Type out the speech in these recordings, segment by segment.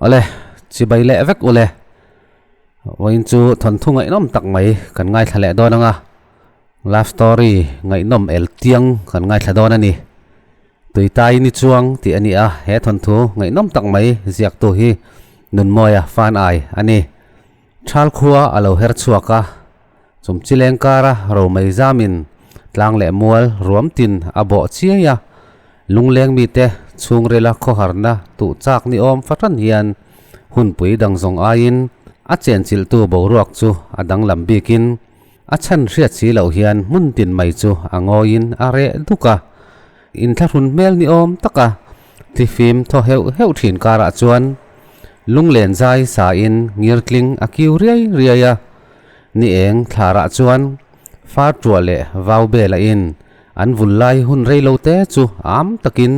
Awle, chibai leh vek ule. Vawiin chu thawnthu ngaihnawm tak mai kan ngaithla leh dawn ang a, love story ngaihnawm el tiang kan ngaithla dawn a ni. Tuitai ni chuang tih a ni a, he thawnthu ngaihnawm tak mai ziaktu hi Nunmawia fan ai a ni. Thal khua a lo her chhuak a, chum chileng kara romei zamin tlang leh mual ruam tin a bawh chiai a, lungleng mite chhungrila khawharna tuh chak ni awm fahran hian hunpui dang zawng aiin a chenchilhtu boruak chu a danglam bikin a chhan hriat si loh hian hmun tin mai chu a ngawiin a reh duk a, inthlahrun hmel ni awm taka Tifim thaw heuh heuh thin karah chuan lunglen zai sain ngirtling a kiu riai riai a, ni eng thlarah chuan far tuah leh vau bela in an vul lai hun rei lo te chu am takin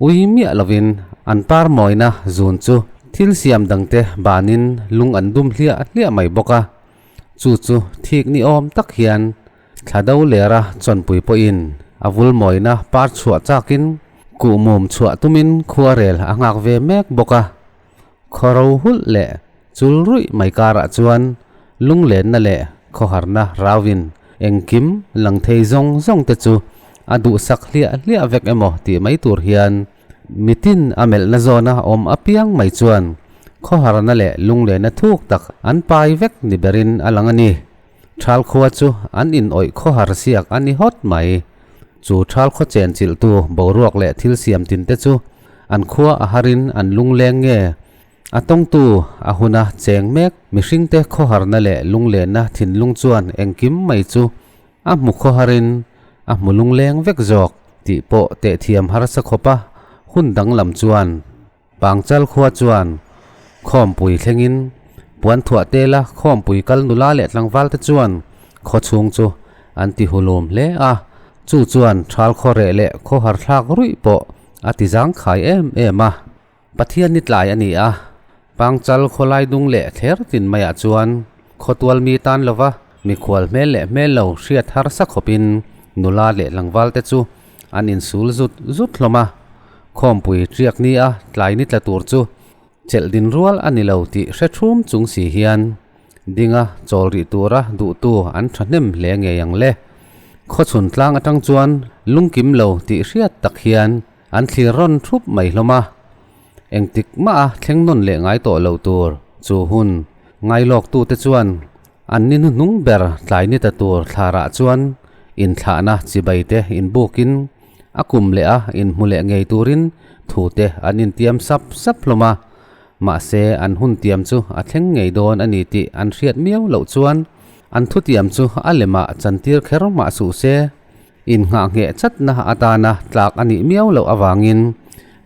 ui miah lovin an par mawina zun chu thil siam dangte banin lung an dum hliah hliah mai bawk a, chu chu thik ni awm tak hian Thla do lera chawnpui pawhin a vul mawina par chhuah chakin kuhmum chhuah tumin khuarel a nghak ve mek bawk a. Khawro hulh leh chul ruih mai karah chuan lunglenna leh khawharna rauin engkim lang thei zawng zawng te chu a duhsak hliah hliah vek emaw tih mai tur hian mitin a melhna zawna awm apiang mai chuan khawharna leh lunglenna thuk tak an pai vek ni berin a lang a ni. Thal khua chu an in awih khawhar siak a ni hawt mai. Chu thal khaw chen chilhtu boruak leh thil siam tin te chu an khua a harin an lungleng nge? A tawngtu a huna cheng mek mihringte khawharna leh lunglenna thinlung chuan engkim mai chu a hmu khawharin a hmu lungleng vek zawk tih pawh tehthiam harsa khawpa hun danglam chuan Pangchal khua chuan khawmpui thlengin puan thuah tela khawmpui kal nula leh tlangval te chuan khaw chhung chu an ti hulum hle a, chu chuan thal khaw reh leh khaw har thlak ruih pawh a ti zang khai em em a. Pathian ni tlai a ni a, Pangchal khawlai dung leh thler tin maiah chuan khawtual mi tan lova mikhual hmel leh hmel lo hriat harsa khawpin nula leh tlangval te chu an insul zut zut hlawm a, khawmpui ṭiak ni a tlai ni tla tur chu chelh din rual a ni lo tih hre ṭhum chung si hian dinga chawl rih tura duhtu an ṭhahnem hle ngei ang le. Khawchhun tlang aṭang chuan lungkim lo tih hriat tak hian an thlir rawn ṭhup mai hlawm a, engtik mah a thleng nawn leh ngai tawh lo tur chu hun ngailawktute chuan An ni hnuhnung ber tlai ni ta tur thlarah chuan inthlahna chibai te inbukin a kum leh a inhmu leh ngei turin thu te an intiam sap sap hlawm a, mahse an hun tiam chu a thleng ngei dawn a ni tih an hriat miau loh chuan an thutiam chu a lemah chantir kher mah suh se, innghah ngheh chatna atana tlak a nih miau loh avangin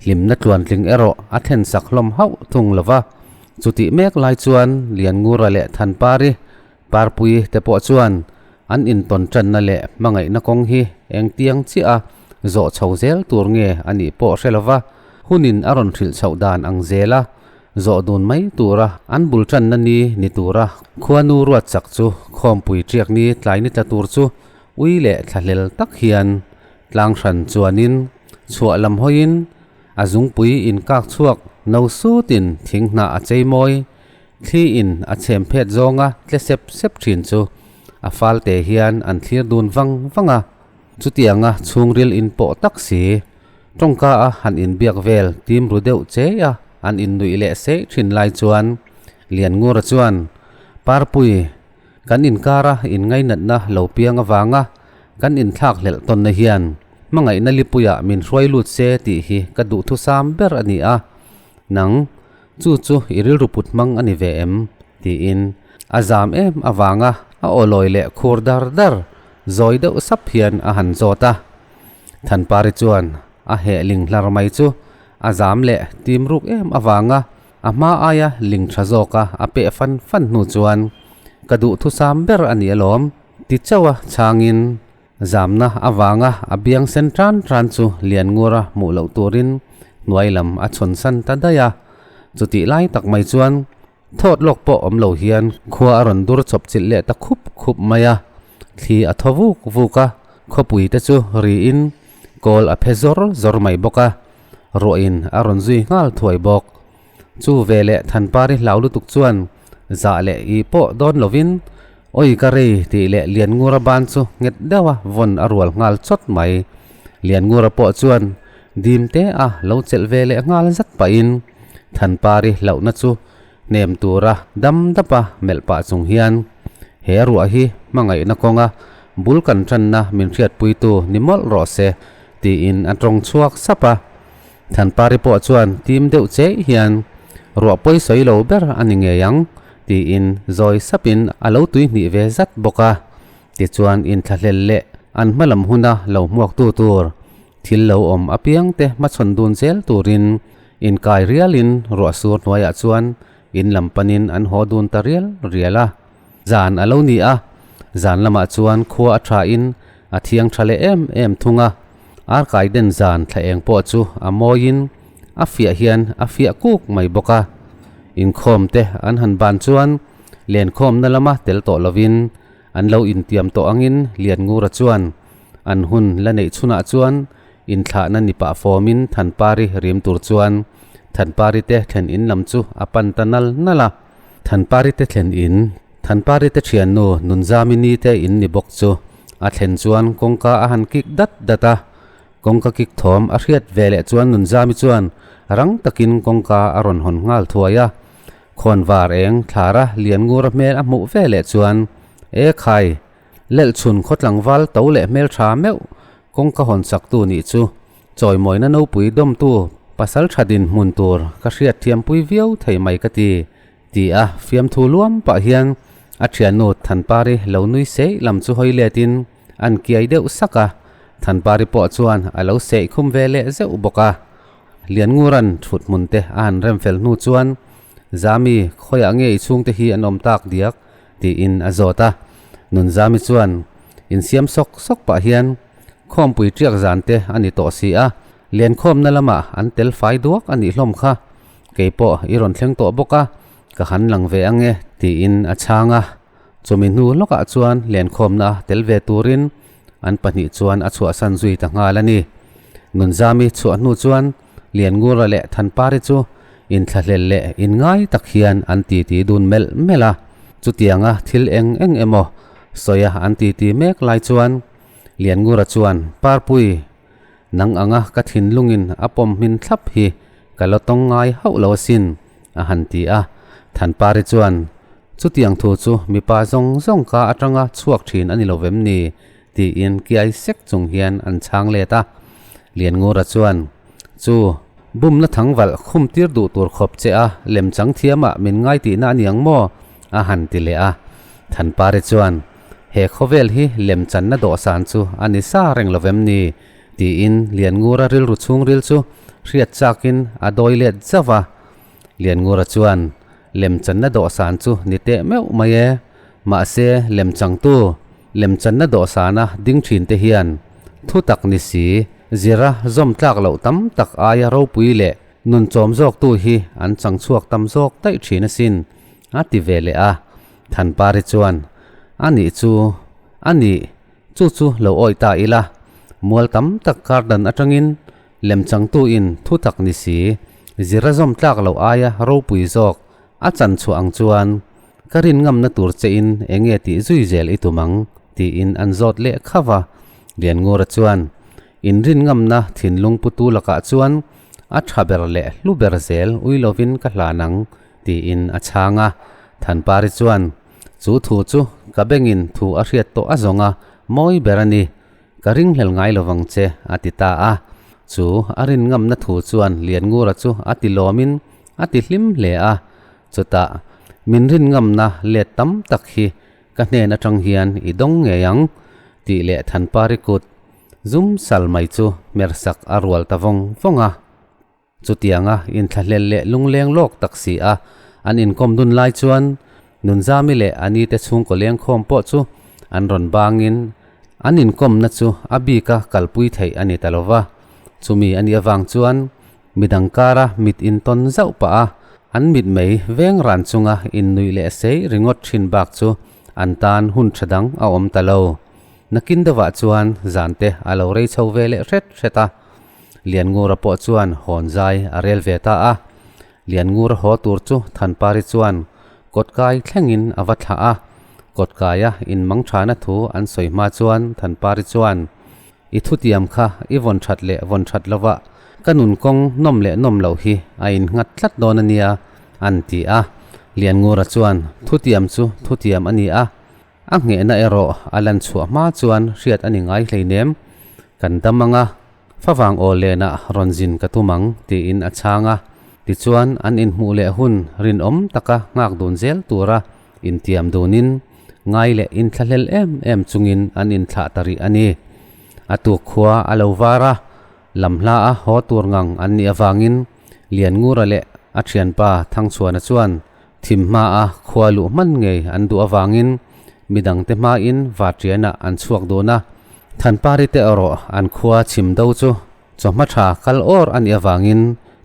hlimna tluantling erawh a thlensak hlawm hauh thung lo va. Chutih mek lai chuan Lianngura leh Thanpari, Parpui te pawh chuan an intawn tanna leh hmangaihna kawng hi engtiang chiah a zawh chho zel tur nge a nih pawh hre lova, hunin a rawn hrilh chhoh dan ang zela zawh dun mai tura an bul tanna ni ni tura khuanu ruat chak chu khawmpui ṭiak ni tlai ni tla tur chu ui leh thlahlel tak hian tlang hran chuanin chhuah lam hawiin A zungpui in kak chhuak no sutin thing hnah a chei mawi, thli in a chhem phet zawnga tle sep sep thin chu a fal te hian an thlir dun vang vang a. Chutianga chhungril in pawh tak si, tawngka a han inbiak vel tim ru deuh chei a an innuih leh seih thin lai chuan Lianngura chuan, Parpui, kan inkara inngainatna lo piang avanga kan inthlak hlelh tawnna hian Hmangaihna lipuiah min hruai lut se tih hi ka duhthusam ber a ni a, nang, chu chu i rilru put hmang a ni ve em? tiin a zam em avanga a awlawi leh khur dar dar zawi deuh sap hian a han zawt a. Thanpari chuan a heh ling hlar mai chu a zam leh tim ruk em avanga a hma aia ling tha zawka a peh fan fan hnu chuan ka duhthusam ber a ni alawm ti chauh a chhangin Zamna avanga a biang sen tan tan chu Lianngura hmuh loh turin hnuai lam a chhawn san ta daih a. Chutih lai tak mai chuan thawt lawk pawh awm lo hian khua a rawn dur chawp chilh leh ta khup khup mai a. Thli a thaw vuk vuk a, khawpui te chu riin kawl a phe zawr zawr mai bawk a, ruahin a rawn zui nghal thuai bawk. Chu veleh Thanpari hlau lutuk chuan zah leh i pawh dawn lovin, Awi ka rei tih leh Lianngura ban chu nghet deuha vawn a rual nghal chawt mai. Lianngura pawh chuan dim te a lo chelh ve leh nghal zat pahin Thanpari hlauhna chu hnem tura dam dapa melh pah chung hian he ruah hi hmangaihna kawnga bul kan tanna min hriatpuitu ni mawlh rawh se tiin a tawng chhuak sap a. Thanpari pawh chuan tim deuh cheih hian ruah pawi sawi lo ber a ni ngei ang tiin zawi sapin a lo tui hnih ve zat bawk a. Tichuan inthlahlel leh an hma lam huna lo hmuaktu tur thil lo awm apiang te hmachhawn dun zel turin inkai rialin ruah sur hnuaiah chuan in lam panin an haw dun ta rial rial a. Zan a lo ni a, zan lamah chuan khua a thain a thiang tha leh em em thung a. Arkai den zan thla eng pawh chu a mawiin a fiah hian a fiah kuk mai bawk a. Inkhawm te an han ban chuan lenkhawmna lama tel tawh lovin an lo intiam tawh angin Lianngura chuan an hun la neih chhunah chuan inthlahna ni pah fawmin Thanpari rim tur chuan Thanpari te thlen in lam chu a pan ta nal nal a. Thanpari te thlen in, Thanpari te thiannu Nunzamini te in ni bawk chu a thlen chuan kawngka a han kik dat dat a. Kawngka kik thawm a hriat ve leh chuan Nunzami chuan rang takin kawngka a rawn hawn nghal thuai a. Khawnvar eng thlara Lianngura hmel a hmuh ve leh chuan, E khai! Lelhchhun khaw tlangval to leh hmeltha meuh kawngka hawn chaktu nih chu chawimawina nopui dawmtu pasal tha dinhmun tur ka hriat thiampui viau thei mai ka ti, ti a fiamthu luam pah hian a thiannu Thanpari lo nui seih lam chu hawi letin an kiai deuh sak a, Thanpari pawh chuan a lo seih khum ve leh zeuh bawk a. Lianngura'n thut hmun te a han rem fel hnu chuan, Zami, khawiah nge i chhungte hi an awm tak diak? tiin a zawt a. Nunzami chuan insiam sawk sawk pah hian, Khawmpui ṭiak zan te a ni tawh si a, lenkhawmna lamah an tel fai duak a nih hlawm kha. Kei pawh i rawn thleng tawh bawk a, ka han lang ve ang e, tiin a chhang a. Chumi hnu lawkah chuan lenkhawmna tel ve turin an pahnih chuan a chhuahsan zui ta nghal a ni. Nunzami chhuah hnu chuan Lianngura leh Thanpari chu inthlahlel leh inngai tak hian an titi dun melh melh a. Chutianga thil eng eng emaw sawia an titi mek lai chuan Lianngura chuan, Parpui, nang anga ka thinlungin a pawm hmin thlap hi ka la tawng ngai hauh lo asin, a han ti a. Thanpari chuan, Chutiang thu chu mipa zawng zawng ka atanga chhuak thin a ni lo vem ni? tiin kiai sek chung hian an chhang let a. Lianngura chuan, Chu, bumna thangvalh khum tir duh tur khawp che a, lemchang thiamah min ngai tihna a niang maw? a han ti leh a. Thanpari chuan, He khawvel hi lemchanna dawhsan chu a ni sa reng lo vem ni? tiin Lianngura rilru chhungril chu hriat chakin a dawi let zauh a. Lianngura chuan, Lemchanna dawhsan chu ni teh meuh mai e. Mahse, lemchangtu, lemchanna dawhsana ding thin te hian thu tak ni si, zira zawm tlak loh tam tak aia ropui leh nun chawm zawktu hi an chang chhuak tam zawk daih thin asin, a ti ve leh a. Thanpari chuan, A nih chu, a nih, chu chu lo awih ta ila, mual tam tak kar dan atangin Lemchangtu in thu tak ni si, zira zawm tlak loh aia ropui zawk a chan chhuah ang chuan ka rin ngamna tur che in enge tih zui zel i tum ang tiin an zawt leh khauh a. Lianngura chuan in rin ngamna thinlung putu lakah chuan a tha ber leh hlu ber zel ui lovin ka hlan ang tiin a chhang a. Thanpari chuan chu thu chu ka bengin thu a hriat tawh a zawng a mawi ber a ni. Ka ringhlel ngai lovang che, a ti ta a. Chu a rin ngamna thu chuan Lianngura chu a ti lawmin a ti hlim hle a. Chutah, min rin ngamna let tam tak hi ka hnen atang hian i dawng ngei ang, tih leh Thanpari kut zum sal mai chu hmersak a rual ta vawng vawng a. Chutianga inthlahlel leh lungleng lawk tak si a an inkawm dun lai chuan Nunzami leh a nite chhungkaw lengkhawm pawh chu an rawn bangin an inkawmna chu a bika kalpui theih a ni ta lo va. Chumi a nih avang chuan midang kara mit intawn zauh pah a an mitmei veng ran chunga innuih leh sei ringawt thin bak chu an tan hun tha dang a awm ta lo. Nakin deuhah chuan zante a lo rei chho ve leh hret hret a. Lianngura pawh chuan hawn zai a rel ve ta a. Lianngur haw tur chu Thanpari chuan kawtkai thlengin a va thlah a, kawtkaia inmangthana thu an sawi hma chuan Thanpari chuan, I thutiam kha i vawn that leh vawn that lova ka nun kawng nawm leh nawm loh hi a innghat tlat dawn a nia, an ti a. Lianngura chuan, Thutiam chu thutiam a ni a, a nghehna erawh a lan chhuah hma chuan hriat a ni ngai hleinem. Kan dam ang a, favang aw lenah rawn zin ka tum ang, tiin a chhang a. Tichuan, an inhmuh leh hun rinawm taka nghak dun zel tura Intiam dunin, ngai leh inthlahlel em em chungin an inthlah ta rih a ni. A tuk khua a lo var a, lam hla a haw tur ngang an nih avangin Lianngura leh a thianpa Thangchhuana chuan thim hma a khua luh hman ngei an duh avangin midangte hmain Vatrianah an chhuak dun a. Thanpari te erawh an khua chhim do chu chawhma tha kal awr a nih avangin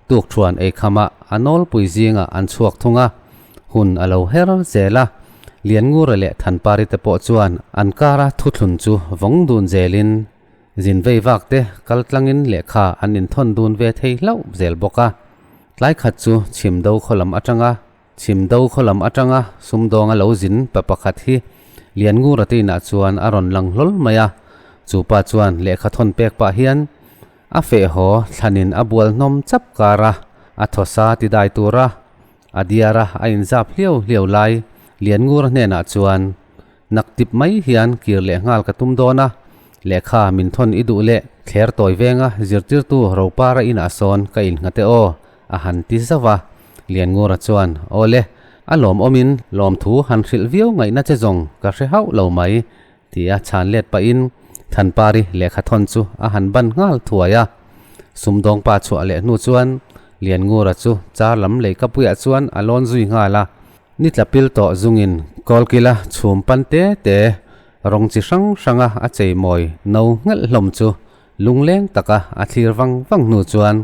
Tukthuan eikhamah a nawlpui zingah an chhuak thung a, hun a lo her zel a. Lianngura leh Thanpari te pawh chuan an kara thuthlun chu vawng dun zelin zin vei vak te kal tlangin lehkha an inthawn dun ve thei hlauh zel bawk a. Tlai khat chu Chhimdo khaw lam atanga Chhimdo khaw lam atanga sumdawnga lo zin pa pakhat hi Lianngura te inah chuan a rawn lang hlawl mai a, chu pa chuan lehkha thawn pek pah hian A feh haw thlanin a bual hnawm chap kar a, a thawsa ti dai tura a diar a a inzap hliau hliau lai Lianngura hnenah chuan nak tip mai hian kir leh nghal ka tum dawn a, lehkha min thawn i duh leh thler tawi venga zirtirtu Ropara inah sawn ka innghat e aw a han ti zauh a. Lianngura chuan Aw le, a lawmawmin lawmthu han hrilh viau ngaihna che zawng ka hre hauh lo mai Tia chhan let pahin Thanpari lehkha thawn chu a han ban nghal thuai a. Sumdawngpa chhuah leh hnu chuan Lianngura chu char lam leikapuiah chuan a lawn zui nghal a. Ni tla pil tawh zungin kawlkila chhum pan te te rawng chi hrang hranga a cheimawi no nghelh hlawm chu lungleng taka a thlir vang vang hnu chuan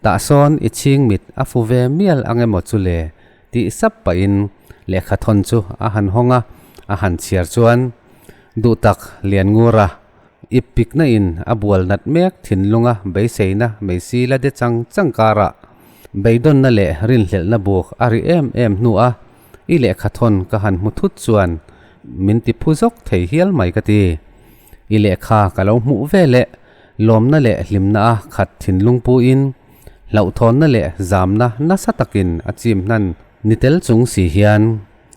tah sawn i chhing mit a fu ve mial ang emaw chu le Tih sap pahin lehkha thawn chu a han hawng a, a han chhiar chuan Duhtak Lianngura ip pikna in a bual nat mek thinlunga beiseina meisi la de chang chang karah beidawnna leh rinhlelhna buk a ri em em hnu a, i lehkha thawn ka han hmu thut chuan min ti phu zawk thei hial mai ka ti. I lehkha ka lo hmuh ve leh lawmna leh hlimna a khat thinlung puin Hlauhthawnna leh zamna nasa takin a chim hnan ni tel chung si hian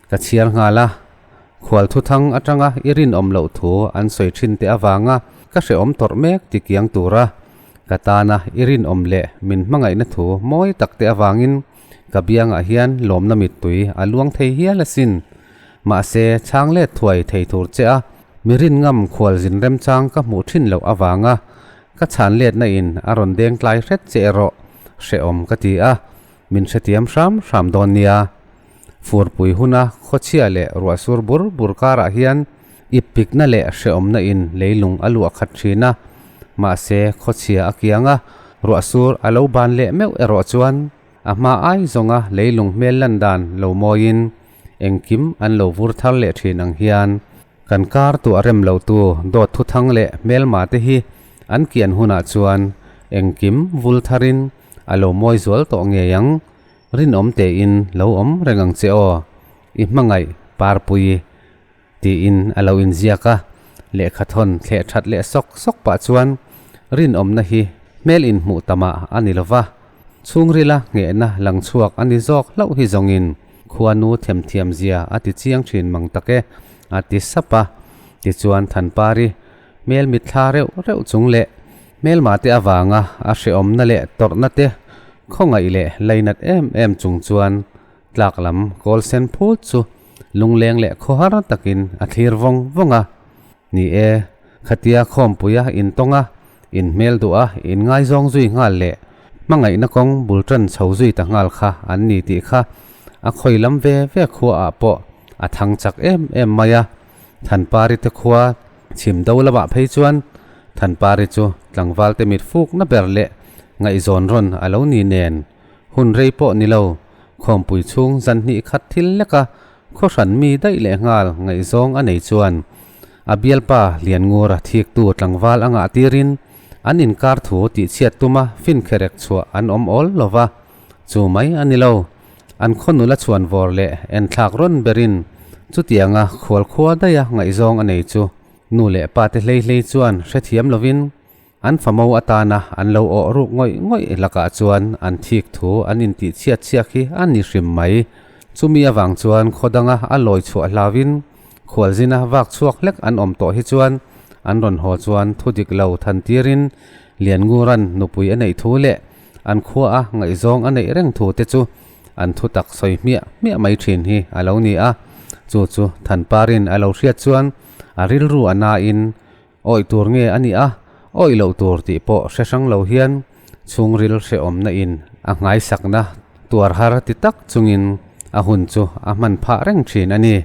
ka chhiar nghal a, khual thuthang atanga i rinawm loh thu an sawi thin te avanga ka hrehawm tawrh mek ti kiang tura ka tana i rinawm leh min hmangaihna thu mawi tak te avangin ka biangah hian lawmna mittui a luang thei hial asin. Mahse, chhang let thuai thei tur che a mi rinngam khual zin remchang ka hmuh thin loh avanga Ka chhan letna in a rawn deng tlai hret che erawh hrehawm ka ti a, min hrethiam hram hram dawn nia. Furpui huna khawchhia leh ruahsur bur bur karah hian ip pikna leh hrehawmna in leilung a luah khat thin a, mahse khawchhia a kiang a, ruahsur a lo ban leh meuh erawh chuan a hma ai zawnga leilung hmel lan dan lo mawiin engkim an lo vur thar leh thin ang hian Kan kar tuah rem lo tu dawt thuthang leh hmelma te hi an kian hunah chuan engkim vul tharin a lo mawi zual tawh ngei ang, rinawm tein lo awm reng ang che aw, i hmangaih Parpui tiin a lo inziak a, lehkha thawn thleh that leh sawk sawk pah chuan rinawmna hi hmel inhmuh tamah a ni lova, Chhungrila nghehna lang chhuak a ni zawk hlauh hi zawngin khuanu themthiam zia a ti chiang thin mang tak e, a ti sap a. Tichuan Thanpari hmel mitthla reuh reuh chung leh hmelma te avanga a hrehawmna leh tawrhna te khawngaih leh lainat em em chung chuan tlak lam kawl sen phut chu lungleng leh khawhar takin a thlir vawng vawng a. Ni e, khatia khawmpuia intawng a, inhmel duh a, inngaizawng zui nghal leh hmangaihna kawng bul tan chho zui ta nghal kha an ni tih kha a khawi lam ve ve khua ah pawh a thang chak em em mai a. Thanpari te khua chhim do lamah phei chuan Thanpari chu tlangval te mit fukna ber leh ngaihzawn rawn a lo ni nen hun rei pawh ni lo khawmpui chhung zan hnih khat thil lek a Khaw hran mi daih leh nghal ngaihzawng a nei chuan a bialpa Lianngura thiktu tlangval a ngah tirin an inkar thu tihchhiat tuma fin kherek chhuah an awm awl lo va. Chu mai a ni lo. An khaw nula chhuan vawr leh enthlak rawn berin chutianga khual khua daiha ngaihzawng a nei chu nu leh pa te hlei hlei chuan hrethiam lovin an famo atana an lo awh ruk ngawih ngawih lakah chuan an thik thu an intih chhiat chhiak hi a ni hrim mai. Chumi avang chuan khaw danga a lawi chhuah hlauin khualzina vak chhuak hlek an awm tawh hi chuan an rawn haw chuan thu dik lo than tirin Lianngura'n nupui a neih thu leh an khuaa ngaihzawng a neih reng thu te chu an thu tak sawi hmiah hmiah mai thin hi a lo ni a. Chu chu Thanparin a lo hriat chuan a rilru a nain awih tur nge a nih a, awih loh tur tih pawh hre hrang lo hian chhungril hrehawmna in a nghaisakna tuar har ti tak chungin a hun chu a hman phah reng thin a ni.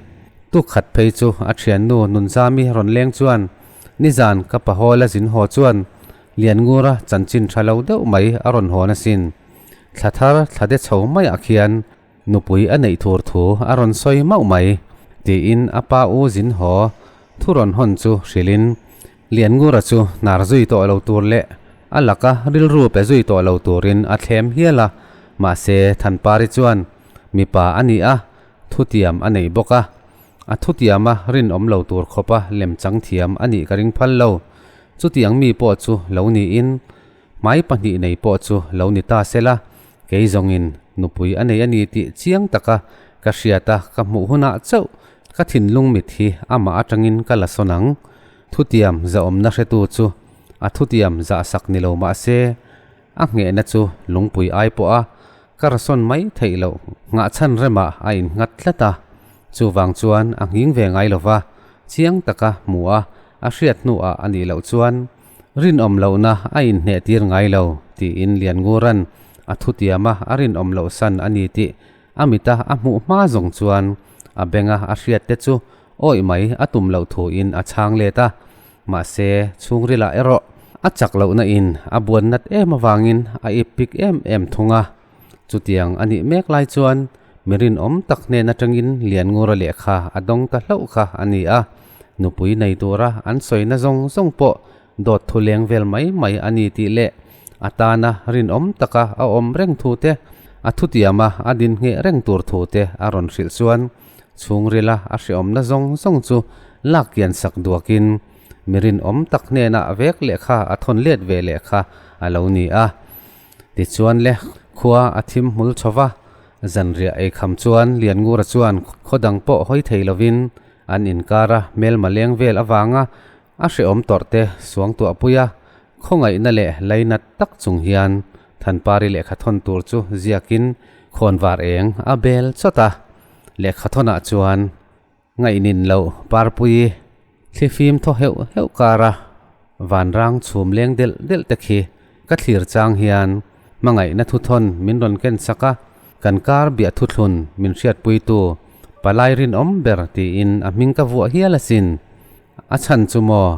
Tukkhat phei chu a thiannu Nunzami rawn leng chuan nizan ka pahawla zin haw chuan Lianngura chanchin tha lo deuh mai a rawn hawn asin. Thla thar thla de chho maiah khian nupui a neih thur thu a rawn sawi mauh mai, tiin a pa u zin haw thu rawn hawn chu hrilhin Lianngura chu hnar zui tawh lo tur leh a laka rilru pe zui tawh lo turin a thlem hial a, mahse Thanpari chuan mipa a ni a, thutiam a nei bawk a. A thutiama rinawm lo tur khawpa lemchang thiam a nih ka ring phal lo. Chutiang mi pawh chu lo niin, hmai pahnih nei pawh chu lo ni ta se la, kei zawngin nupui a nei a ni tih chiang taka ka hriat a ka hmuh hunah chauh ka thinlung mit hi amah atangin ka la sawn ang. Thutiam zahawmna hretu chu a thutiam zahsak ni lo mah se, A nghehna chu lungpui ai pawh a ka rasawn mai theih loh nghahchhan remah a innghat tlat a, chuvang chuan a nghing ve ngai lo va, chiang taka hmu a a hriat hnuah a nih loh chuan rinawm lohna a inhneh tir ngai lo tiin Lianngura'n a thutiama a rinawm loh san a ni tih a mita a hmuh hma zawng chuan a benga a hriat te chu awih mai a tum loh thuin a chhang let a. Mahse, chhungrilah erawh a chak lohna in a buan nat em avangin a ip pik em em thung a. Chutiang a nih mek lai chuan mi rinawm tak hnen atangin Lianngura lehkha a dawng ta hlauh kha a ni a. Nupui nei tura an sawina zawng zawng pawh dawt thu leng vel mai mai a ni tih leh a tana rinawm taka a awm reng thu te, a thutiama a din ngheh reng tur thu te a rawn hrilh chuan Chhungrila a hreawmna zawng zawng chu lak kian sak duakin mi rinawm tak hnenah vek lehkha a thawn let ve lehkha a lo ni a. Tichuan le, khua a thim hmul chho va, zanriah eikham chuan Lianngura chuan khaw dang pawh hawi thei lovin an inkara hmelma leng vel avanga a hreawm tawrh te suangtuahpui a, khawngaihna leh lainat tak chung hian Thanpari lehkha thawn tur chu ziakin khawnvar eng a bel chawt a. Lehkhathawnah chuan ngaihnin loh parpui thlifim thaw heuh heuh kara vanrang chhum leng delh delh te khi ka thlir chang hian hmangaihna thuthawn min rawn ken sak a, kan kar biah thuthlun min hriatpuitu palai rinawm ber tiin a hming ka vuah hial asin. A chhan chu maw?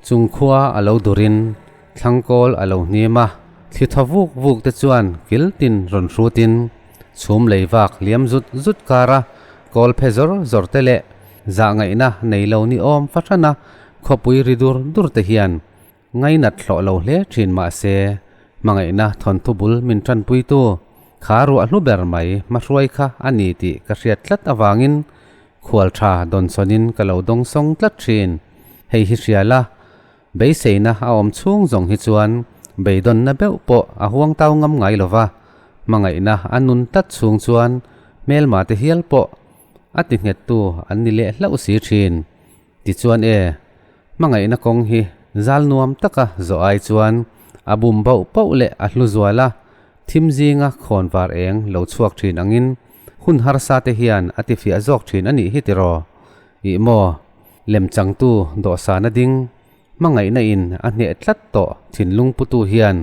Chung khua a lo durin thlangkawl a lo hnim a, thli thaw vuk vuk te chuan kil tin rawn hrutin chhum lei vak liam zut zut kara kawl phe zawr zawr te leh zahngaihna nei lo ni awm fahrana khawpui ri dur dur te hian ngainat hlawh lo hle thin mah se hmangaihna thawnthu bul min tanpuitu kha ruah hlu ber mai hmahruai kha a ni tih ka hriat tlat avangin khual tha dawnchawnin ka lo dawngsawng tlat thin. Hei hi hria la, beiseina a awm chhung zawng hi chuan beidawnna beuh pawh a huang tau ngam ngai lo va, hmangaihna a nun tlat chhung chuan hmelma te hial pawh a ti nghettu an ni leh hlauh si thin. Tichuan e, hmangaihna kawng hi zal nuam taka zawh ai chuan a bum bauh pauh leh a hlu zual a, thim zinga khawn var eng lo chhuak thin angin hun harsa te hian a tifiah zawk thin a nih hi tiraw? Ih maw, lemchangtu dawhsana ding, hmangaihna in a hneh tlat tawh thinlung putu hian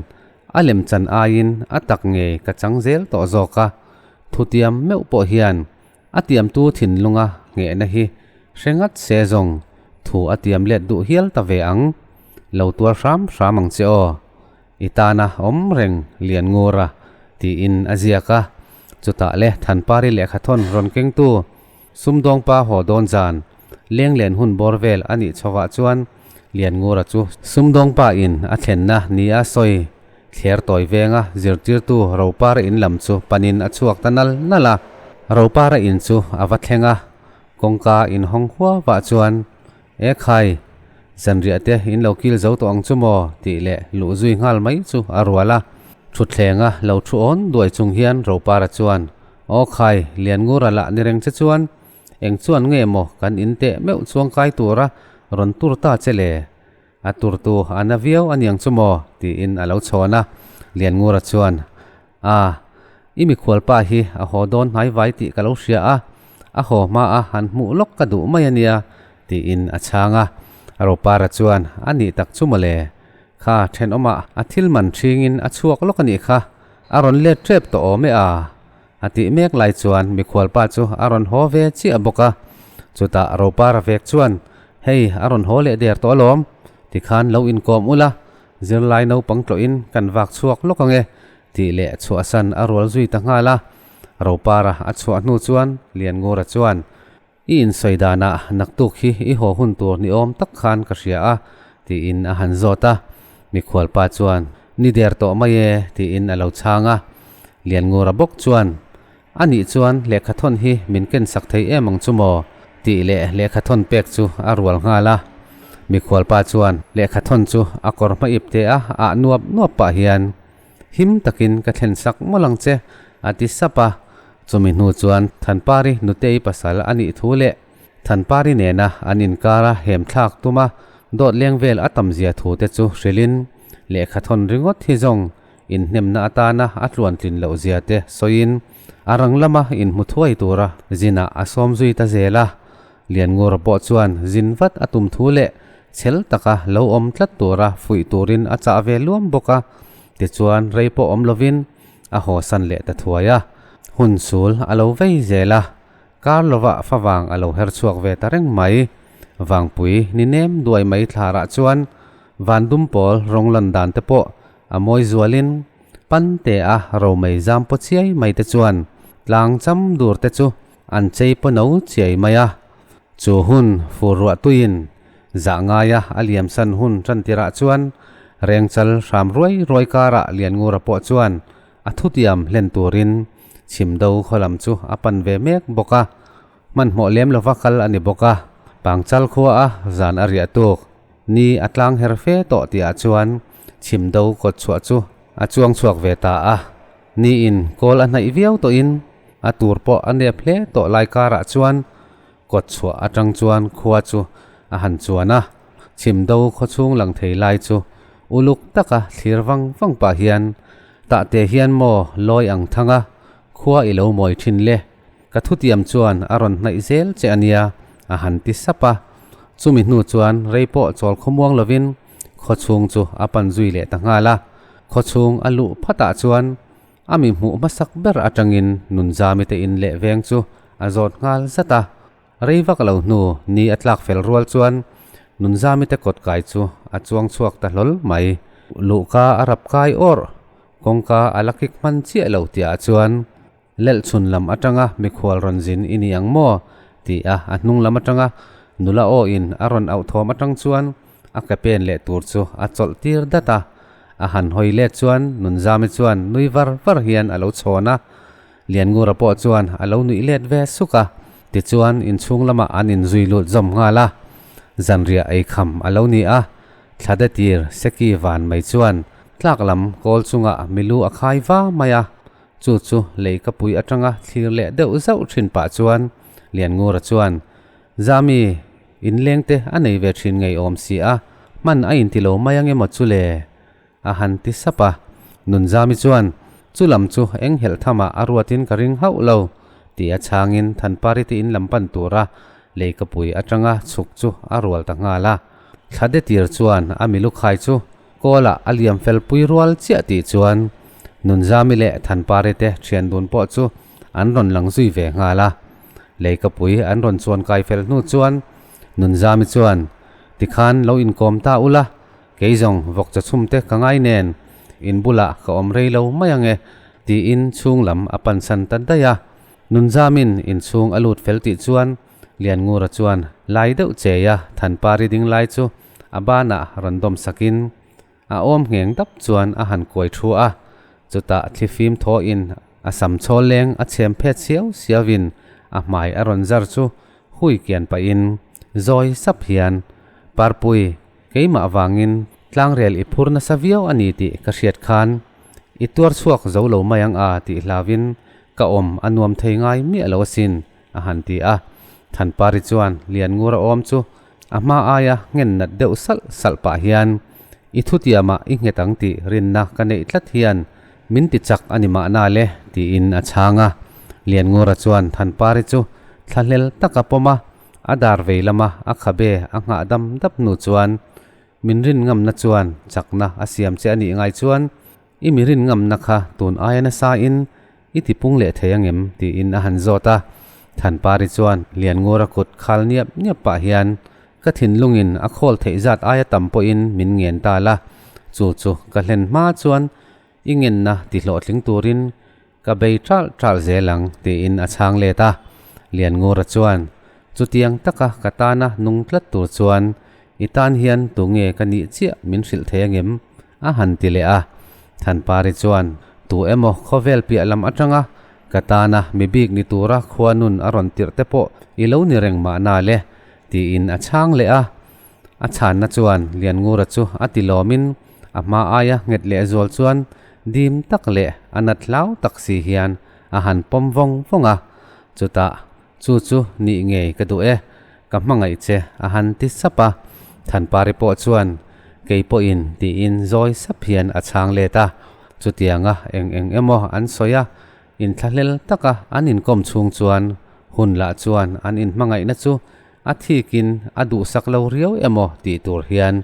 a lemchan aiin a tak ngei ka chang zel tawh zawk a, thutiam meuh pawh hian A tiamtu thinlunga nghehna hi hre ngat se zawng thu a tiam let duh hial ta ve ang. Lo tuar hram hram ang che aw. I tana awm reng lian ngur a, tiin a ziak a. Chutah le Thanpari lehkhathawn rawn kengtu sumdawngpa haw dawn zan lenglen hun bawr vel a nih chhovah chuan Lianngura chu sumdawngpa in a thlenna nia sawi. Thler tawi venga zirtirtu Ropara in lam chu panin a chhuak ta nal nal a. Ropara in chu a va thleng a, kawngka inhawng huau vah chuan, E khai, zanriah te in lo kil zo tawh ang chu maw? tih leh luh zui nghal mai chu a rual a. Thuthlenga lo thu awn duai chung hian Ropara chuan, Aw khai, Lianngura lah ni reng che chuan eng chuan nge maw kan in teh meuh chuang kai tura rawn tur ta che le? A turtu a na viau a niang chu maw? tiin a lo chhawn a. Lianngura chuan, A, i mikhualpa hi a haw dawn hnai vai tih ka lo hria a, a haw hma a han hmuh lawk ka duh mai a nia, tiin a chhang a. Ropara chuan, A nih tak chu mawle, kha thenawmah a thil man ṭhingin a chhuak lawk a nih kha, a rawn let ṭep tawh awm e a, A tih mek lai chuan mikhualpa chu a rawn haw ve chiah bawk a. Chutah Ropara vek chuan, Hei, a rawn haw leh der tawh alawm. Tikhan lo inkawm ula, zirlai naupang tlawhin kan vak chhuak lawk ang e, tih leh chhuahsan a rual zui ta nghal a. Ropara a chhuah hnu chuan Lianngura chuan, I insawi danah naktuk hi i haw hun tur ni awm tak khan ka hria a, tiin a han zawt a. Mikhualpa chuan, Ni der tawh mai e, tiin a lo chhang a. Lianngura bawk chuan, A nih chuan lehkhathawn hi min ken sak thei em ang chu maw? tih leh lehkhathawn pek chu a rual nghal a. Mikhualpa chuan lehkhathawn chu a kawr hma ip te a ah nuap nuap pah hian, Him takin ka thlen sak mawlh ang che, a ti sap a. Chumi hnu chuan Thanpari nutei pasal a nih thu leh Thanpari nena an inkara hem thlak tuma dawt leng vel a tam zia thu te chu hrilhin lehkha thawn ringawt hi zawng inhnemna atana a tluantlin loh zia te sawiin a rang lama inhmu thuai tura zinah a sawm zui ta zel a. Lianngura pawh chuan zin vat a tum thu leh chhel taka lo awm tlat tura fuih turin a chah ve luam bawk a. Tichuan rei pawh awm lovin a hawsan leh ta thuai a, hun sul a lo vei zel a, kar lovah favang a lo her chhuak ve ta reng mai. Vangpui ni nem duai mai thlarah chuan van dum pawl rawng lan dan te pawh a mawi zualin pante a romei zam paw chiai mai te chuan tlang cham dur te chu an chei paw no chiai mai a. Chu hun fur ruah tuiin Zah ngaia a liamsan hun tantirah chuan Rengchal hram ruai ruai karah Lianngura pawh chuan a thutiam hlen turin Chhimdo khaw lam chu a pan ve mek bawk a, hmanhmawh lem lova kal a ni bawk a, Pangchal khua a zan a riah tuk ni a tlang her fe tawh tihah chuan Chhimdo kawt chhuah chu a chuang chhuak ve ta a, niin kawl a hnaih viau tawhin a tur pawh a nep hle tawh lai karah chuan Kawt chhuah atang chuan khua chu a han chuan a, chhimdo khaw chhung lang thei lai chu uluk taka thlir vang vang pah hian, Tahte hian maw lawi ang thang a, khua i lo mawi thin le, ka thutiam chuan a rawn hnaih zel che a nia, a han ti sap a. Chumi hnu chuan rei pawh chawl khawmuang lovin khaw chhung chu a pan zui leh ta nghal a, khaw chhung a luh phatah chuan A mi hmuh hmasak ber atangin Nunzami te in leh veng chu a zawt nghal zat a, rei vak lo hnu ni a tlak fel rual chuan Nunzami te kawt kai chu a chuang chhuak ta hlawl mai. Luhka a rap kai awrh, kawngka a la kik hman chiah lo tihah chuan Lelhchhun lam atanga mikhual rawn zin i ni ang maw? ti a a hnung lam atanga nula aw in a rawn auh thawm atang chuan a ke pen leh tur chu a chawlh tir dat a. A han hawi let chuan Nunzami chuan nui var var hian a lo chhawn a, Lianngura pawh chuan a lo nuih let ve suk a, tichuan inchhung lamah an inzui lut zawm nghal a. Zanriah ei kham a lo ni a, thlade tir Seki van mai chuan tlak lam kawl chungah milu a khai va mai a, chu chu lei ka pui atanga thlir leh deuh zauh thin pah chuan Lianngura chuan, Zami, Inleng te a nei ve thin ngeiawm si a, hman a inti lo mai ang emaw chu le? a han ti sap a. Nunzami chuan, Chu lam chu eng helh thamah a ruatin ka ring hauh lo, ti a chhangin Thanpari te in lam pan tura leikapui atanga chhuk chu a rual ta nghal a. Thlade tir chuan a milukhai chu kawlah a liam fel pui rual chiah tih chuan Nunzami leh Thanpari te thian dun pawh chu an rawn lang zui ve nghal a. Leikapui an rawn chuan kai fel hnu chuan Nunzami chuan, Tikhan lo inkawm ta ula, kei zawng vawk chaw chhum te ka ngai nen, in bulah ka awm rei lo mai ang e, tiin chhung lam a pansan ta daih a. Nunzamin inchhung a lut fel tih chuan Lianngura chuan lai deuh chei a Thanpari ding lai chu a banah rawn dawm sakin, A awm ngheng dap chuan a han kuai thu a, chutah thlifim thawhin a sam chhawl leng a chhem phet siau siauin a hmai a rawn zar chu hui kian pahin zawi sap hian, Parpui, keimah vangin tlangrel i phur nasa viau a ni tih ka hriat khan i tuar chhuak zo lo mai ang a tih hlauin ka awm a nuam thei ngai miah lo asin, a han ti a. Thanpari chuan Lianngura awm chu a hma aia nghen nat deuh salh salh pah hian, I thutiamah i nghet ang tih rinna ka neih tlat hian min ti chak a ni mahna le, tiin a chhang a. Lianngura chuan Thanpari chu thlahlel taka pawm a, a dar vei lama a khabe a nghah dam dap hnu chuan, Min rin ngamna chuan chakna a siam che a nih ngai chuan I mi rin ngamna kha tun aia nasa in i ti pung leh thei angem? tiin a han zawt a. Thanpari chuan Lianngura kut khal niap niap pah hian, Ka thinlungin a khawl theih zat aia tam pawhin min ngen ta la, chu chu ka hlen hma chuan i ngenna ti hlawhtling turin Ka bei ṭalh ṭalh zel ang, tiin a chhang let a. Lianngura chuan, Chutiang taka ka tana nung tlat tur chuan i tan hian tunge ka nih chiah min hrilh thei angem? a han ti leh a. Thanpari chuan, Tu emaw khawvel piah lam aṭanga ka tana mi bik ni tura khua nun a rawn tirh te pawh i lo ni reng mahna le, tiin a chhang leh a. A chhanna chuan Lianngura chu a ti lawmin a hma aia nghet leh zual chuan dim tak leh a nat hlau tak si hian a han pawm vawng vawng a, chutah, Chu chu nih ngei ka duh e, ka hmangaih che a han ti sap a. Thanpari pawh chuan, Kei pawhin tiin zawi sap hian a chhang let a, chutianga eng eng emaw an sawi a, inthlahlel taka an inkawm chhung chuan hun lah chuan an inhmangaihna chu A thikin a duhsak lo riau emaw tih tur hian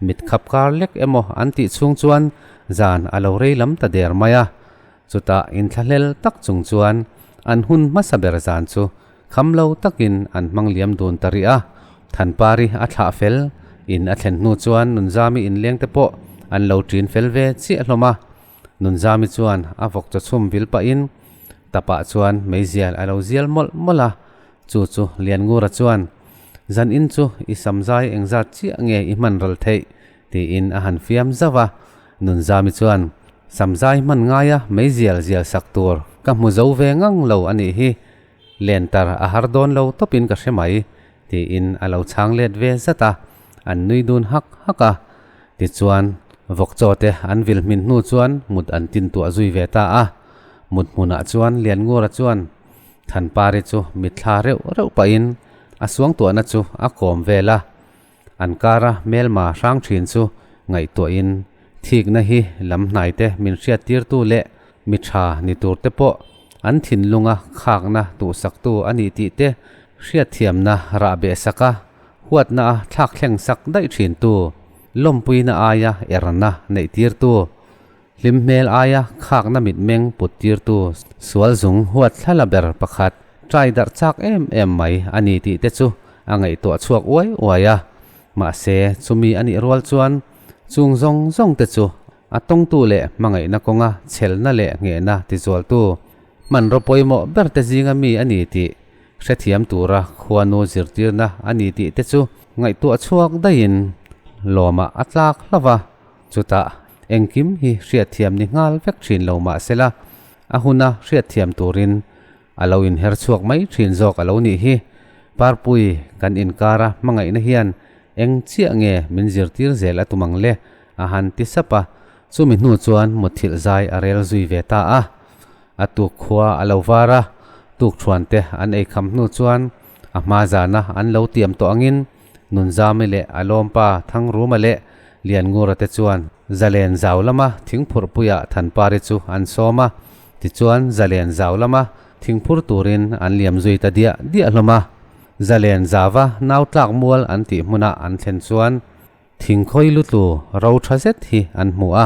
mit khap kar lek emaw an tih chhung chuan zan a lo rei lam ta der mai a. Chutah inthlahlel tak chung chuan an hun hmasa ber zan chu kham lo takin an hmang liam dun ta rih a. Thanpari a thlah fel in a thlen hnu chuan Nunzami inleng te pawh an lo ṭin fel ve chiah hlawm a. Nunzami chuan a vawk chaw chhum vil pahin tapah chuan meizial a lo zial mawlh mawlh a. Chu chu Lianngura chuan, Zan in chu i samzai engzat chiah nge i hman ral theih? tiin a han fiam zauh a. Nunzami chuan, Samzai hman ngaia meizial zial sak tur ka hmu zo ve ngang lo a nih hi, lentar a har dawn lo tawpin ka hre mai, tiin a lo chhang let ve zat a, an nui dun hak hak a. Tichuan, vawkchaw te an vil hmin hnu chuan mut an tintuah zui ve ta a. Mut hmunah chuan Lianngura chuan, Thanpari chu mitthla reuh reuh pahin a suangtuahna chu a kawm vel a, an kara hmelma hrang thin chu ngaihtuahin thikna hi lam hnaite min hriattirtu leh mi tha ni tur te pawh an thinlunga khakna tuhsaktu a ni tih te hriatthiamna rahbeh sak a, huatna a thlak thleng sak daih thintu, lawmpuina aia erna neihtirtu. Hlim hmel aia khakna mitmeng put tirtu sual zung huat thlala ber pakhat trai darh chak em em mai a ni tih te chu a ngaihtuah chhuak uai uai a. Mahse, chumi a nih rual chuan chung zawng zawng te chu a tawngtu leh hmangaihna kawnga chhelna leh nghehna tizualtu hmanraw pawimawh ber te zinga mi a ni tih hrethiam tura khuanu zirtirna a ni tih te chu ngaihtuah chhuak daihin lawmah a tlak hlauh a. Chutah, engkim hi hriatthiam ni nghal vek thin lo mah sela, a huna hriatthiam turin a lo inher chhuak mai thin zawk a lo nih hi. Parpui kan inkara hmangaihna hian eng chiah nge min zirtir zel a tum ang le? a han ti sap a, chumi hnu chuan mutthilh zai a rel zui ve ta a. A tuk khua a lo var a, tukthuante an ei kham hnu chuan a hma zana an lo tiam tawh angin Nunzami leh a lawmpa Thangruma leh Lianngura te chuan Zalen zau lama thingphurhpuiah Thanpari chu an sawm a, tichuan Zalen zau lama thingphur turin an liam zui ta diah diah hlawm a. Zalen zauva nau tlak mual an tih hmuna an thlen chuan thingkhawi lutlu ro tha zet hi an hmu a,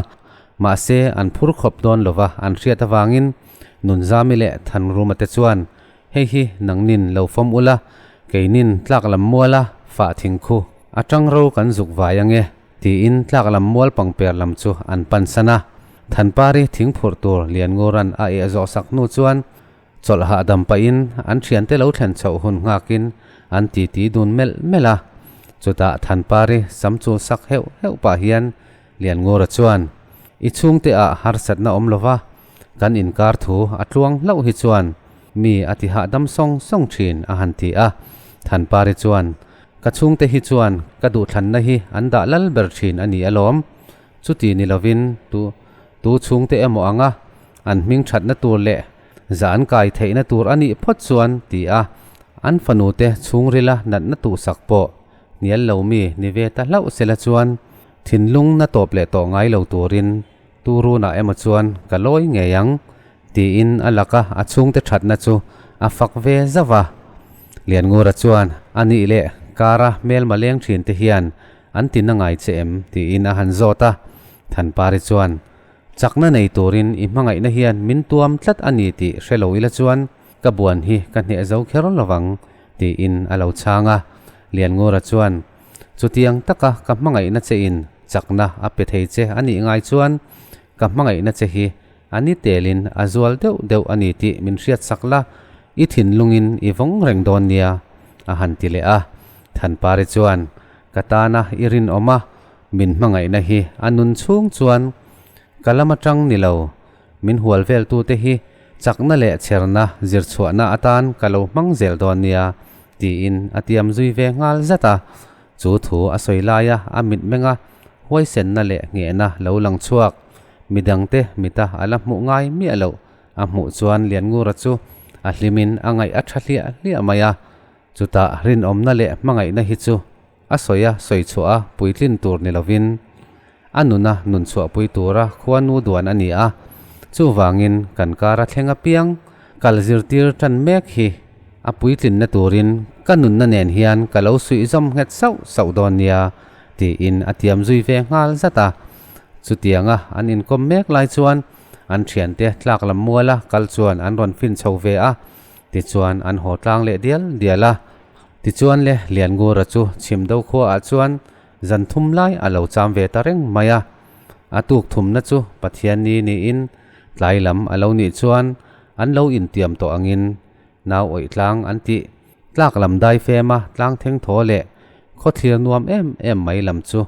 mahse an phur khawp dawn lova an hriat avangin Nunzami leh Thangruma te chuan Hei hi nangnin lo fawm ula, keinin tlak lam muala fah thing khu a tang ro kan zuk vai ange, tiin tlak lam mual pangper lam chu an pan san a. Thanpari thing phurh tur Liannguran a eh zawh sak hnu chuan chawlh hahdam pahin an thiante lo thlen chhoh hun nghakin an titi dun melh melh a. Chutah Thanpari sam chul sak heuh heuh pah hian. Lianngura chuan, I chhungte ah harsatna awm lova, kan inkar thu a tluang hlauh hi chuan mi a ti hahdam sawng sawng thin a han ti a. Thanpari chuan, Ka chhungte hi chuan ka duhthlanna hi an dah lal ber thin a ni alawm. Chuti ni lovin tu tu chhungte emaw anga an hming thatna tur leh za an kai theihna tur a nih phawt chuan ti a, an fanute chhungrila natna tuhsak pawh hnial lo mi ni ve ta hlauh sela chuan thinlung na tawp leh tawh ngai lo turin tu runah emaw chuan ka lawi ngei ang tiin a laka a chhungte thatna chu a fak ve zauh a. Lianngura chuan a nih leh kara hmelma leng thin te hian an ti na ngai che em tiin a han zawt a. Thanpari chuan chakna nei turin i hmangaihna hian min tuam tlat a ni tih hre lo ila chuan ka buan hi ka hneh zo kher lovang tiin a lo chhang a. Lianngura chuan Chutiang taka ka hmangaihna che in chakna a pe thei che a nih ngai chuan ka hmangaihna che hi a ni telin a zual deuh deuh a ni tih min hriat sak la, i thinlungin i vawng reng dawn nia, a han ti leh a. Thanpari chuan, Ka tana i rinawm a, min hmangaihna hi a nun chhung chuan ka lam atang ni lo, min hual veltute hi chakna leh chherna zirchhuahna atan ka lo hmang zel dawn nia, tiin a tiam zui ve nghal zat a. Chu thu a sawi laia a mitmenga huaisenna leh nghehna lo lang chhuak, midangte mita a la hmuh ngai miah loh a hmuh chuan Lianngura chu a hlimin a ngaih a tha hliah hliah mai a. Chutah rinawmna leh hmangaihna hi chu a sawi a sawi chhuah a puitlin tur ni lovin a nuna nun chhuahpui tura khuanu duan a ni a. Chuvangin kan kara thleng apiang kal zirtir tan mek hi a puitlinna turin ka nunna nen hian ka lo suih zawm nghet sauh sauh dawn nia tiin a tiam zui ve nghal zat a. Chutianga an inkawm mek lai chuan an thiante tlak lam muala kal chuan an rawn fin chho ve a, tichuan an haw tlang leh dial dial a. Tichuan le Lianngura chu chhim do khuaah chuan zan thum lai a lo cham ve ta reng mai a. A tuk thumna chu Pathianni niin tlai lam a lo nih chuan an lo intiam tawh angin nau awih tlang an tih tlak lam dai fema tlang theng thaw leh khawthlir nuam em em mai lam chu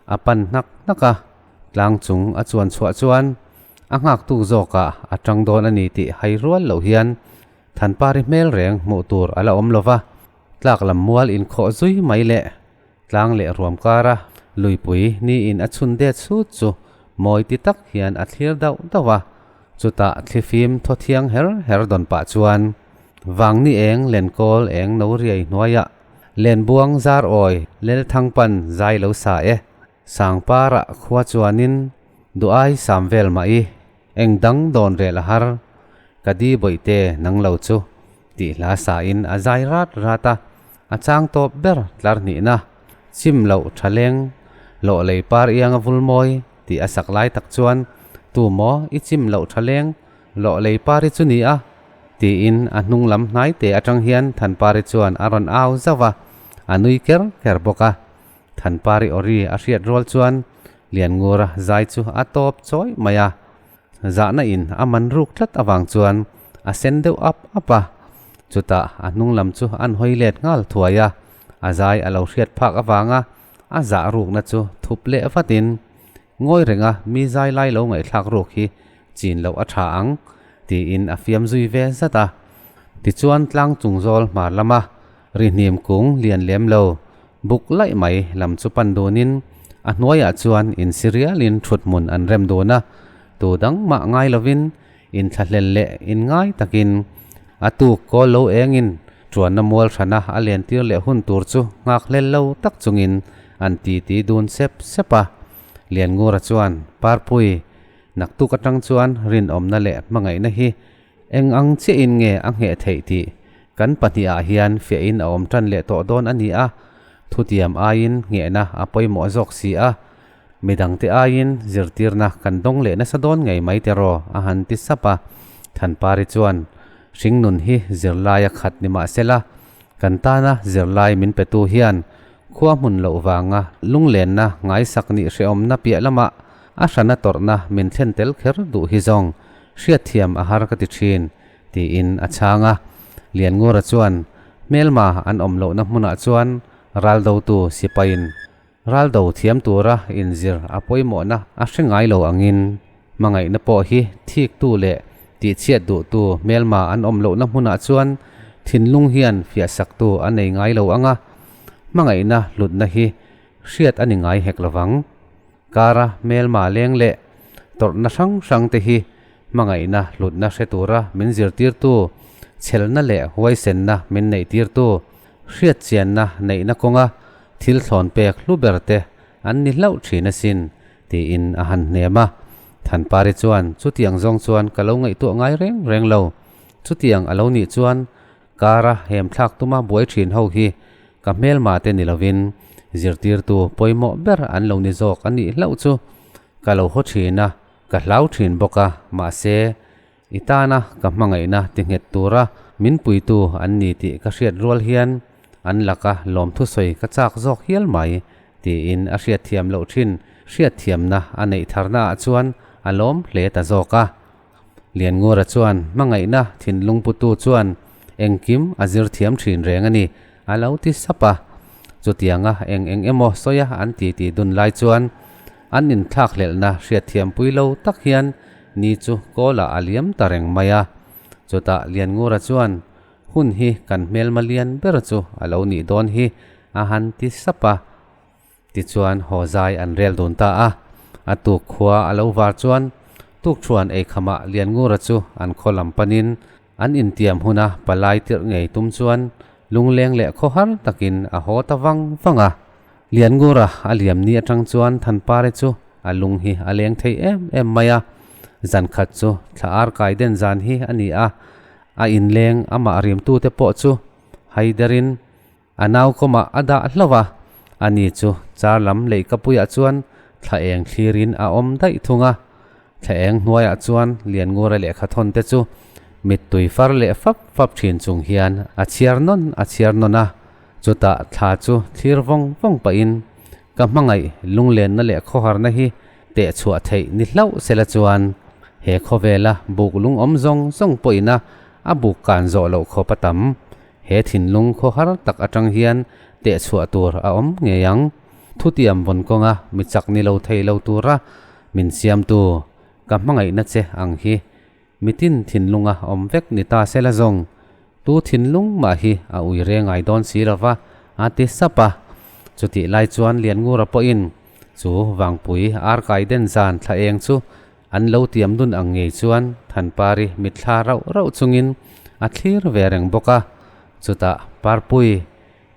a pan hnak hnak a. Tlang chung a chuan chhuah chuan a nghak tuk zawkah a tang dawn a ni tih hai rual loh hian Thanpari hmel reng hmuh tur a la awm lo va, tlak lam mual inkhawh zui mai leh tlang leh ruam kara luipui niin a chhun det sut chu mawi ti tak hian a thlir dauh dauh a. Chutah thlifim thaw thiang her her dawn pah chuan Vangni eng lenkawl eng no riai hnuaiah lenbuang zar awi Lelthangpan zai lo sa e. Sangparah khua chuanin duai sam vel mah i eng dang dawn rel a har, ka di bawihte nang lo chu tih hla sain a zai rat rat a, a chang tawp ber tlar hnihna, chim loh tha leng, lawh lei par ianga vul mawi tih a sak lai tak chuan tu maw i chim loh tha leng, lawh lei par i chu ni a? tiin a hnung lam hnai te atang hian Thanpari chuan a rawn au zauh a, a nui ker ker bawk a. Thanpari awri a hriat rual chuan Lianngura zai chu a tawp chawi mai a, zahna in a man ruk tlat avang chuan a sen deuh ap ap a, chutah a hnung lam chu an hawi let nghal thuai a, a zai a lo hriat phak avanga a zah rukna chu thup leh vatin ngawi renga mi zai lai lo ngaihthlak ruk hi chin loh a tha ang tiin a fiam zui ve zat a. Tichuan tlang chung zawl hmar lama rihnim kung lian lem lo Buk laih mai lam chu pan dunin a hnuaiah chuan insi rialin thuthmun an rem dun a, tu dang mah ngai lovin inthlahlel leh inngai takin a tuk kawl lo engin tuanna mual hrana a lentir leh hun tur chu nghakhlel lo tak chungin an titi dun sep sep a. Lianngura chuan Parpui naktuk atang chuan rinawmna leh hmangaihna hi Eng ang chiahin nge a ngheh theih tih kan pahnihah hian fiahin a awm tan leh tawh dawn a ni a, thutiam aiin nghehna a pawimawh zawk si a, midangte aiin zirtirna kan dawng leh nasa dawn ngei mai tiraw a han ti sap a. Thanpari chuan hringnun hi zirlai a khat ni mah sela, kan tana zirlai min petu hian khua hmun loh vanga lunglenna ngaisak nih hrehawmna piah lamah a hrana tawrhna min thlen tel kher duh hi zawng Hriatthiam a har ka ti thin, tiin a chhang a. Lianngura chuan, Hmelma an awm lohna hmunah chuan ral dotu sipaiin Raldo thiam tura inzir a pawimawhna a hre ngai lo angin hmangaihna pawh hi thiktu leh tihchhiat duhtu hmelma an awm lohna hmunah chuan thinlung hian fiahsaktu a nei ngai lo ang a, hmangaihna hlutna hi hriat a ni ngai hek lovang. Kara hmelma leng leh tawrhna hrang hrang te hi hmangaihna hlutna hre tura min zirtirtu, chhelna leh huaisenna min neihtirtu, hriatchianna neihna kawnga thil thlawn pek hlu ber te an ni hlauh thin asin, tiin a han hnem a. Thanpari chuan chutiang zawng chuan ka lo ngaihtuah ngai reng reng lo. Chutiang a lo nih chuan kara hem thlak tuma buai thin ho hi ka hmelma te ni lovin zirtirtu pawimawh ber an lo ni zawk a nih hlauh chu ka lo haw thin a, ka hlau thin bawk a, mahse I tana ka hmangaihna ti nghet tura min puitu an ni tih ka hriat rual hian an laka lawmthusawi ka chak zawk hial mai, tiin a hriatthiam loh thin hriatthiamna a neih tharnaah chuan a lawm hle ta zawk a. Lianngura chuan hmangaihna thinlung putu chuan engkim a zir thiam thin reng a ni, a lo ti sap a. Chutianga eng eng emaw sawia an titi dun lai chuan an inthlakhlelhna hriatthiampui lo tak hian ni chu kawlah a liam ta reng mai a. Chutah Lianngura chuan hun hi kan hmelma lian ber chu a lo nih dawn hi a han ti sap a. Tichuan haw zai an rel dun ta a. A tuk khua a lo var chuan tukṭhuan eikhamah Lianngura chu an khaw lam panin an intiam huna palai tirh ngei tum chuan lungleng leh khawhar takin a haw ta vang vang a. Lianngura a liam ni atang chuan Thanpare chu a lung hi a leng thei em em mai a. Zan khat chu thla ar kai den zan hi a ni a, a inleng amah rimtute pawh chu haiderin A nau kawmah a dah hlauh a, ani chu char lam leihkapuiah chuan thla eng thlirin a awm daih thung a. Thla eng hnuaiah chuan Lianngura lehkha thawn te chu mittui far leh fap fap thin chung hian a chhiar nawn a chhiar nawn a, chutah thla chu thlir vawng vawng pahin ka hmangaih lunglenna leh khawharna hi teh chhuah theih ni hlauh sela chuan he khawvela buk lungawm zawng zawng pawhina a buk kan zawh loh khawp a tam. He thinlung khawhar tak atang hian tehchhuah tur a awm ngei ang. Thutiam vawn kawnga mi chak ni lo thei lo tura min siamtu ka hmangaihna che ang hi mitin thinlunga awm vek ni ta sela zawng. Tu thinlung mah hi a ui re ngai dawn si lova a ti sap a. Chutih lai chuan Lianngura pawhin chu Vangpui arkai den zan thla eng chu An lo tiam dun ang ngei chuan Thanpari mitthla rauh rauh chungin a thlir ve reng bawk a, chutah Parpui,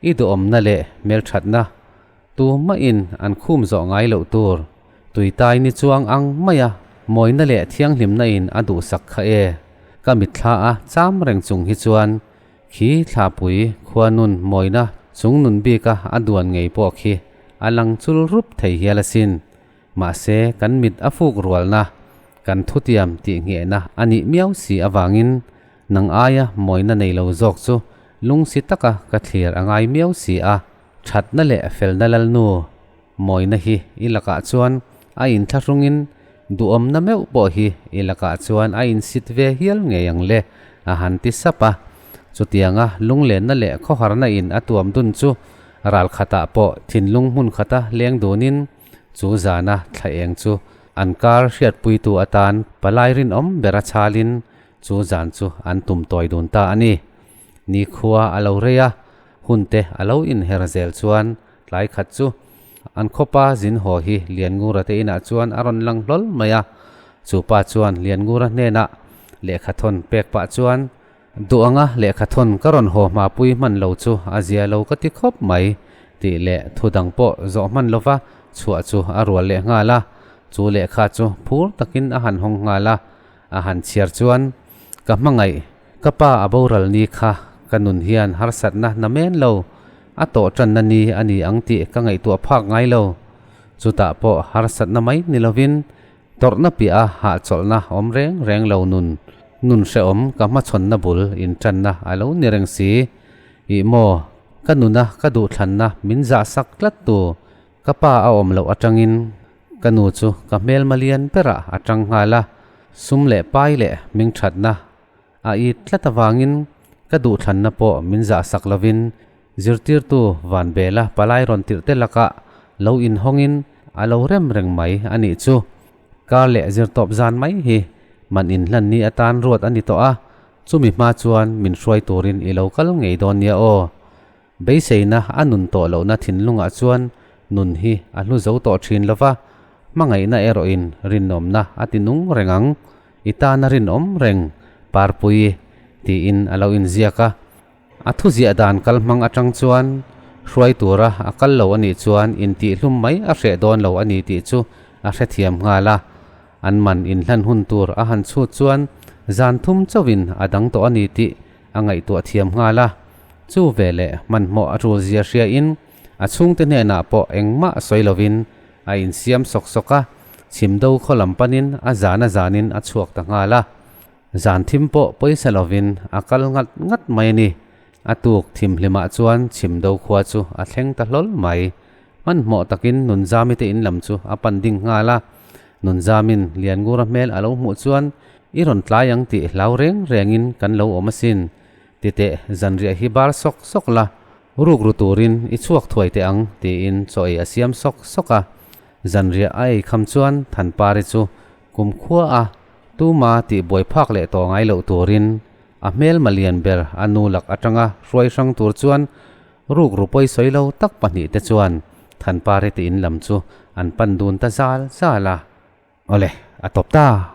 i duhawmna leh hmelthatna tumahin an khum zawh ngai loh tur tuitai ni chuang ang maia mawina leh thianghlimna in a duhsak kha e, ka mitthla a cham reng chung hi chuan khi thlapui khuanun mawina chung nun bika a duan ngei pawh khi a lang chul rup thei hial asin. Mahse, kan mit a fuk rualna, kan thutiam tih nghehna a nih miau si avangin nang aia mawina nei lo zawk chu lungsi taka ka thlir a ngai miau si a. Thatna leh felna lalnu mawina hi i lakah chuan a inthlahrungin duhawmna meuh pawh hi i lakah chuan a insit ve hial ngei ang le, a han ti sap a. Chutianga lunglenna leh khawharna in a tuam dun chu ral khatah pawh thinlung hmun khata leng dunin, Chu zana thla eng chu an kar hriatpuitu atan palai rinawm bera chhalin chu zan chu an tum tawi dun ta a ni. Nikhua a lo rei a, hunte a lo inher zel chuan tlai khat chu an khawpa zin haw hi Lianngura te inah chuan a rawn lang hlawl mai a. Chu pa chuan Lianngura hnenah lehkha thawn pek pah chuan, Duh anga lehkha thawn ka rawn haw hmapui hman lo chu a zia lo ka ti khawp mai tih leh thu dang pawh zawh hman lova chhuah chu a rual leh nghal a, chu lehkha chu phur takin a han hawng nghal a, a han chhiar chuan ka hmangaih ka pa a boral ni kha ka nun hian harsatna na men lo a tawh tanna ni a ni ang tih ka ngaihtuah phak ngai lo chutah pawh harsatna mai ni lovin Tawrhna piah a hahchawlhna awm reng reng lo nun, nun hrehawm ka hmachhawnna bul intanna a lo ni reng si. Ih maw, ka nuna ka duhthlanna min zah sak tlat tu ka pa a awm loh atangin ka nu chu ka hmelma lian berah a tang nghal a, sum leh pai leh hmingthatna a it tlat avangin ka duhthlanna pawh min zah sak lovin zirtirtu Vanbela palai rawn tirh te lakah lo inhawngin a lo rem reng mai a nih chu. Kar leh zirtawp zan mai hi man inhlan ni atan ruat a ni tawh a, chumi hma chuan min hruai turin i lo kal ngei dawn nia aw. Beiseina a nun tawh lohna thinlungah chuan nun hi a hlu zo tawh thin lo va, hmangaihna erawhin rinawmna a ti nung reng ang, i tana rinawm reng Parpui tiin a lo inziak a. A thuziah dan kal hmang atang chuan hruai tura a kal lo a nih chuan intihhlum mai a hreh dawn lo a ni tih chu a hrethiam nghal a. An man inhlan hun tur a han chhut chuan zan thum chauhin a dang tawh a ni tih a ngaihtuah thiam nghal a. Chu veleh hmanhmawh a tul zia hriain a chhungte hnenah pawh engmah sawi lovin a insiam sawk sawk a, chhimdo khaw lam panin a zan a zanin a chhuak ta nghal a. Zan thim pawh pawisa lovin a kal ngat ngat mai a ni. A tuk thimhlimah chuan chhimdo khua chu a thleng ta hlawl mai. Hmanhmawh takin Nunzami te in lam chu a pan ding nghal a. Nunzamin Lianngura hmel a lo hmuh chuan i rawn tlai ang tih hlau reng rengin kan lo awm asin. Titeh zanriah hi bar sawk sawk la, ruk ru turin i chhuak thuai teh ang tiin chaw ei a siam sawk sawk a. Zanriah a ei kham chuan Thanpari chu Kumkhua a tuma tih buai phak leh tawh ngai loh turin a hmelma lian ber a nu lak atanga hruai hrang tur chuan rukru pawi sawi lo tak pahnih te chuan Thanpari te in lam chu an pan dun ta zal zal a. Awle, a tawp ta.